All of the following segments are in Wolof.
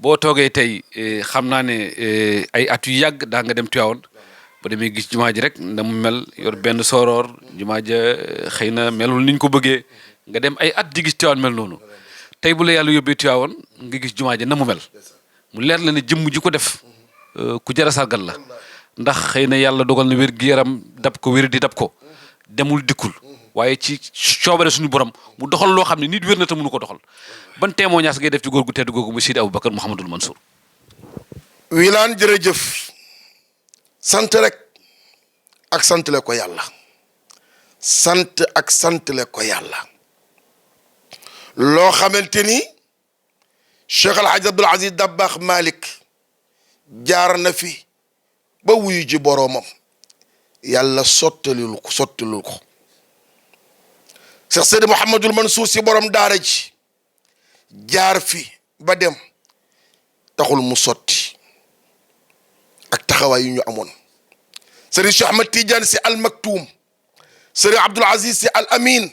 boo toogee tey xam naa ne ay at yu yàgg daa nga dem Tivaouane ba demee gis jumaa ji rek na mu mel yor benn sooroor jumaa ja xëy na melul niñ ko bëggee nga dem ay at di gis Tivaouane mel noonu tey bu la yàlla yóbbee Tivaouane nga gis jumaa ja na mu mel mu leer la ne jëmm ji ko def ku jar a sargal la ndax xëy na yàlla dogal na wér gi yaram dab ko wér di dab ko demul dikkul waaye ci coobare suñu borom mu doxal loo xam ne nit wér na te mënu ko doxal ban témoignage ngay def ci góor gu tedd googu mu Sidi Aboubacar Mouhamadul Mansour. Wilane jërëjëf sant rek ak santale ko yàlla sant ak santale ko yàlla loo xamante ni Cheikh El Hadj Abdoul Aziz Dabakh Malick jaar na fi ba wuyu ji boroomam yàlla sottalul ko Cheikh Seydi Mouhamadul Mansour si borom daara ji jaar fi ba dem taxul mu sotti ak taxawaay yu ñu amoon Serigne Cheikh Ahmed Tidiane si al Maktoum Serigne Abdoul Aziz si al Amin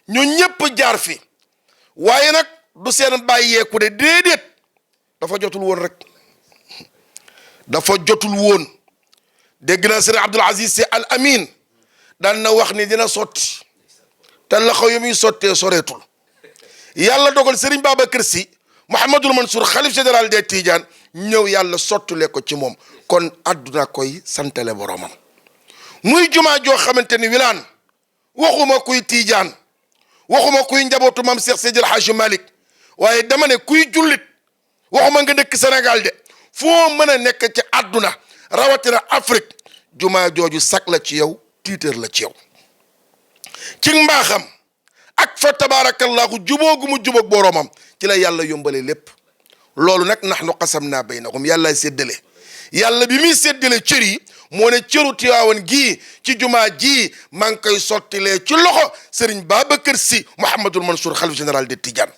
ñoo ñëpp jaar fi waaye nag du seen bàyyeeku de déedéet dafa jotul woon rek dafa jotul woon dégg naa Serigne Abdoul Aziz si al Amin daan na wax ni dina sotti te loxo yi muy sottee soreetul yàlla dogal Serigne Babacar Sy Mouhamadul Mansour xalif général des Tidiane ñëw yàlla sottule ko ci moom kon àdduna koy santale boromam muy jumaa joo xamante ni Wilane waxuma kuy Tidiane waxuma kuy njabootu mam Cheikh Seydil Hadji Malick waaye dama ne kuy jullit waxuma nga dëkk Sénégal de foo mën a nekk ci àdduna rawatina Afrique jumaa jooju sak la ci yow tiitër la ci yow ci mbaaxam ak fa tabaarakallahu jubóogu mu jubóog boroomam ci la yàlla yombale lépp loolu nag nahnu qasamna baynahum yàlla séddale yàlla bi muy séddale cër yi moo ne cëru Tiwaawan gii ci jumaa ji maa ngi koy sottilee ci loxo Serigne Babacar Sy Mouhamadul Mansour xalif général de Tidiane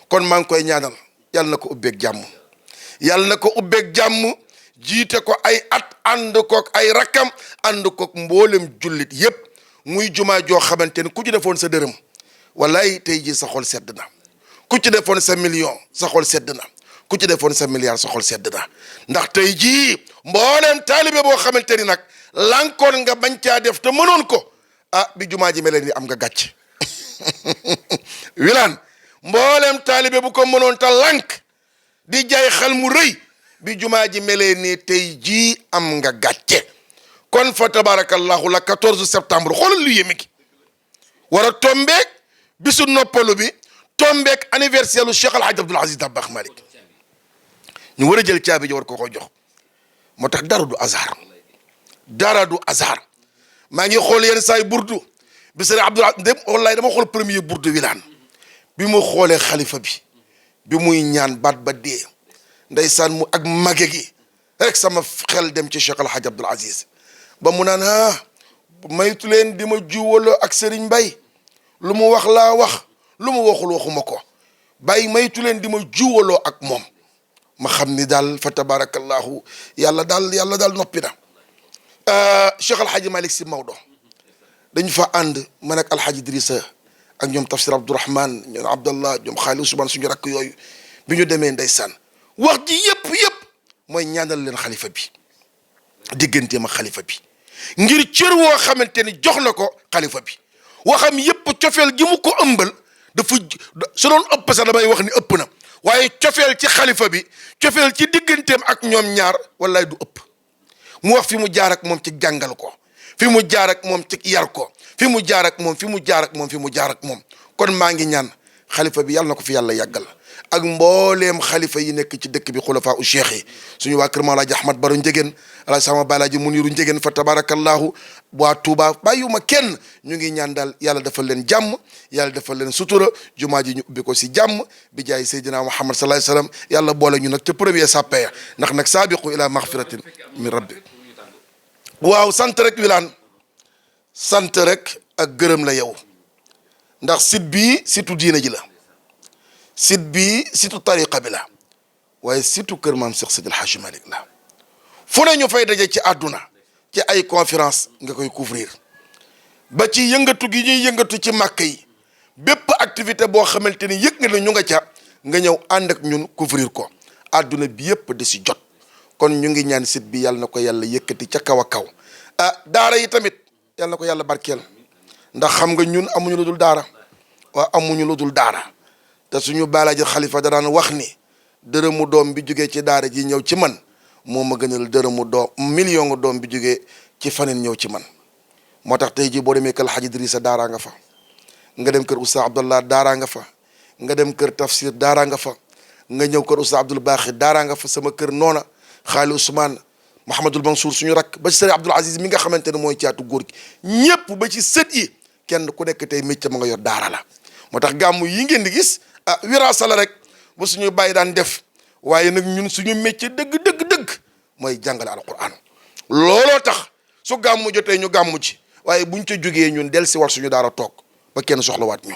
kon maa ngi koy ñaanal yàlla na ko ubbeeg jàmm yàlla na ko ubbeeg jàmm jiite ko ay at ànd kook ay rakkam ànd kook mboolem jullit yépp muy jumaa joo xamante ni ku ci defoon sa dërëm wallaay tey ji sa xol sedd na ku ci defoon sa million sa xol sedd na ku ci defoon sa milliard sa xol sedd na ndax tey jii mbooleem taalibe boo xamante ni nag lankoon nga bañ caa def te mënoon ko ah bi jumaa ji mel ni am nga gàcc Wilane mbooleem taalibe bu ko mënoon te lank di jaay xel mu rëy bi jumaa ji melee nii tey jii am nga gàcce kon fa tabarakallahu la 14 septembre xoolal lu yéeme gi war a tombeek bisu noppalu bi tombeek anniversaire lu Cheikh El Hadj Abdoul Aziz Dabakh Malick ñu war a jël caabi ji war ko jox moo tax dara du hasard dara du hasard maa ngi xool yenn saa yi burdu bi Serigne Abdoul Aziz dem wallaay dama xool premier burdu Wilane bi mu xoolee xalifa bi muy ñaan baat ba dee ndeysaan mu ak mage gi rek sama xel dem ci Cheikh El Hadj Abdoul Aziz ba mu naan maytu leen di ma juwaloo ak Serigne Mbaye lu mu wax laa wax lu mu waxul waxuma ko bàyyi maytu leen di ma juwaloo ak moom ma xam ni daal fa tabarakallahu yàlla daal noppi na Cheikh El Hadj Malick Sy Maodo dañu fa ànd man ak Alhaji Idrissa ak ñoom Tafsir Abdourahman ñoom Abdallah ñoom Xaali Ousmane suñu rakk yooyu bi ñu demee ndeysaan wax ji yëpp mooy ñaanal leen xalifa bi digganteem ak xalifa bi ngir cër woo xamante ni jox na ko xalifa bi waxam yëpp cofeel gi mu ko ëmbal dafa su doon ëpp sax damay wax ni ëpp na waaye cofeel ci xalifa bi cofeel ci digganteem ak ñoom ñaar wallaay du ëpp mu wax fi mu jaar ak moom ci jàngal ko fi mu jaar ak moom ci yar ko fi mu jaar ak moom fi mu jaar ak moom kon maa ngi ñaan xalifa bi yàlla na ko fi yàlla yàggal ak mbooleem xalifa yi nekk ci dëkk bi xulafaa u cheikh yi suñu waa kër Mawlaaji Ahmad Baro Njegéen ala sama balaaji Muniru Njegéen fa tabarakallahu waa Touba bàyyiwuma kenn ñu ngi ñaan daal yàlla defal leen jàmm yàlla defal leen sutura jumaa ji ñu ubbi ko si jàmm bi jaay Seydina Muhammad sallallahu alayhi wasallam yàlla boole ñu nag ca premier sàppeya ndax nag saabiqu ila maghfiratin min rabbi waaw sant rek Wilane sant rek ak gërëm la yow ndax site bii situ diina ji la site bii situ tariqa bi la waaye situ kër maam Cheikh Seydil Hadji Malick la fu ne ñu fay daje ci àdduna ci ay conférence nga koy couvrir ba ci yëngatu gi ñuy yëngatu ci màkk yi bépp activité boo xamante ni yëg nga ne ñu nga ca nga ñëw ànd ak ñun couvrir ko àdduna bi yëpp di si jot kon ñu ngi ñaan site bi yàlla na ko yàlla yëkkati ca kaw a kaw daara yi tamit yàlla na ko yàlla barkeel ndax xam nga ñun amuñu lu dul daara waaw amuñu lu dul daara te suñu baalaaji xalifa danaan wax ni dërëmu doom bi jógee ci daara ji ñëw ci man moo ma gënal dërëmu doom million nga doom bi jógee ci faneen ñëw ci man moo tax tey jii boo demee kër Hadji Idrissa daaraa nga fa nga dem kër Oustaz Abdallah daaraa nga fa nga dem kër Tafsir daaraa nga fa nga ñëw kër Oustaz Abdoul Baaxi daaraa nga fa sama kër noona xaali Ousmane Mouhamadul Mansour suñu rakk ba ci sëriñ Abdoul Aziz mi nga xamante ne mooy caatu góor gi ñëpp ba ci sët yi kenn ku nekk tey métier ma nga yor daara la moo tax gàmmu yi ngeen di gis wiraasa la rek bu suñu bàyyi daan def waaye nag ñun suñu métier dëgg mooy jàngale alquran looloo tax su gàmmu jotee ñu gàmmu ci waaye buñ ca jógee ñun del si war suñu daara toog ba kenn soxlawaat ñu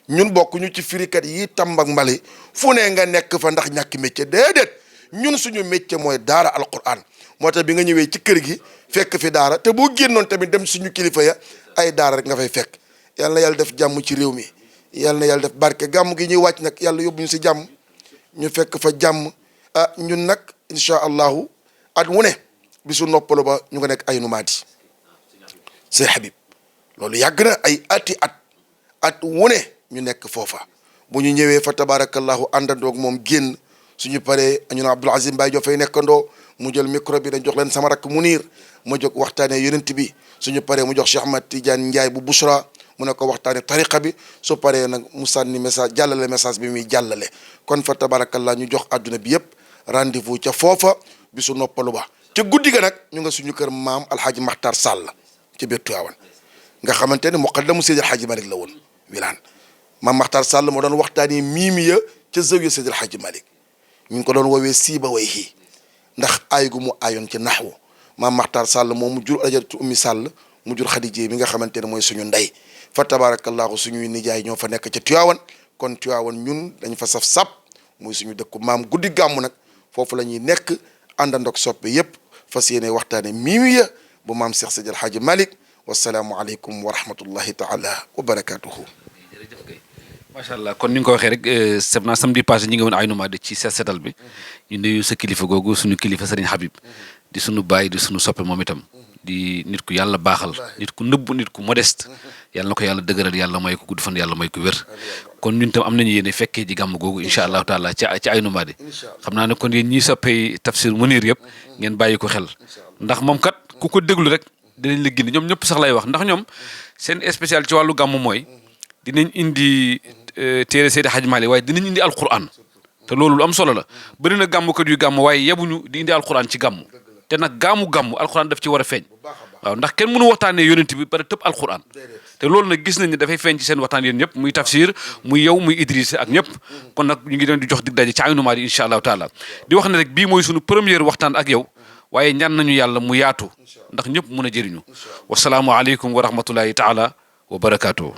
ñun bokk ñu ci firikat yi tambak mbali fu ne nga nekk fa ndax ñàkk métier déedéet ñun suñu métier mooy daara alquran moo tax bi nga ñëwee ci kër gi fekk fi daara te boo génnoon tamit dem suñu kilifa ya ay daara rek nga fay fekk yàlla na yàlla def jàmm ci réew mi yàlla na yàlla def barke gàmm gi ñuy wàcc nag yàlla yóbbu ñu si jàmm ñu fekk fa jàmm ñun nag incha allahu at wu ne bisu noppalu ba ñu nga nekk ay numaadi Sey Habib loolu yàgg na ay at wu ne ñu nekk foofa bu ñu ñëwee fa tabarakallahu àndandoog moom génn suñu paree ñu ne Abdoul Aziz Mbaye joo fay nekkandoo mu jël micro bi dañ jox leen sama rakk Munir ma jóg waxtaanee yonent bi suñu paree mu jox Cheikh Ahmad Tidiane Ndiaye bu Bouchra mu ne ko waxtaanee tariqa bi su paree nag mu sànni message jàllale message bi muy jàllale kon fa tabarakallah ñu jox adduna bi yëpp rendez-vous ca foofa bisu noppalu ba ca guddi ga nag ñu nga suñu kër maam Alhaji Makhtar Sall ci biir Tiwaawan nga xamante ne muqaddamu Seydi Alhaji Malick la woon wilaan maam Makhtar Sall moo doon waxtaanee miimiya ca zawiya Seydi Alhaji Malick ñu ngi ko doon woowee siiba way yi ndax aay gu mu aayoon ci naxwu maam Makhtar Sall moom mu jur ajaratu ummi Sall mu jur Xadija bi nga xamante ne mooy suñu ndey fa tabarakallahu suñuy nijaay ñoo fa nekk ca Tiwaawan kon Tiwaawan ñun dañ fa saf sap muy suñu dëkku maam guddi gàmmu nag foofu la ñuy nekk àndandoog soppe yépp fas yéene waxtaane miimiya bu maam Cheikh Seydi El Hadji Malick wasalaamu aleykum wa rahmatullahi taala wa barakatuhu. macha allah kon ni nga ko waxee rek sef naa samedi passé ñi nga woon ay numaade ci set setal bi ñu nuyu sa kilifa googu suñu kilifa Serigne Habib di suñu baay di suñu soppe moom itam di nit ku yàlla baaxal nit ku nëbb nit ku modeste yàlla na ko yàlla dëgëral yàlla may ko gudd fan yàlla may ko wér kon ñun tam am nañu yéene fekkee ji gàmm googu incha allahu taala ci ay numaade xam naa ne kon yéen ñii soppee Tafsir Mounir yëpp ngeen bàyyi ko xel ndax moom kat ku ko déglu rek dinañ la gindi ñoom ñëpp sax lay wax ndax ñoom seen spécial ci wàllu gàmm mooy dinañ indi téere Seydi Hadji Malick waaye dinañ indi alquran te loolu lu am solo la bëri na gàmmkat yu gàmm waaye yebuñu di indi alquran ci gàmm te nag gàmm alquran daf ci war a feeñ waaw ndax kenn mënu waxtaanee yonent bi pare tëb alquran te loolu nag gis nañ ne dafay feeñ ci seen waxtaan yéen ñëpp muy Tafsir muy yow muy Idriss ak ñëpp kon nag ñu ngi leen di jox dig daje ci ay numaade incha allahu taala di wax ne rek bii mooy suñu première waxtaan ak yow waaye ñaan nañu yàlla mu yaatu ndax ñëpp mën a jëriñu wasalaamu aleykum wa rahmatullahi taala wa barakaatuhu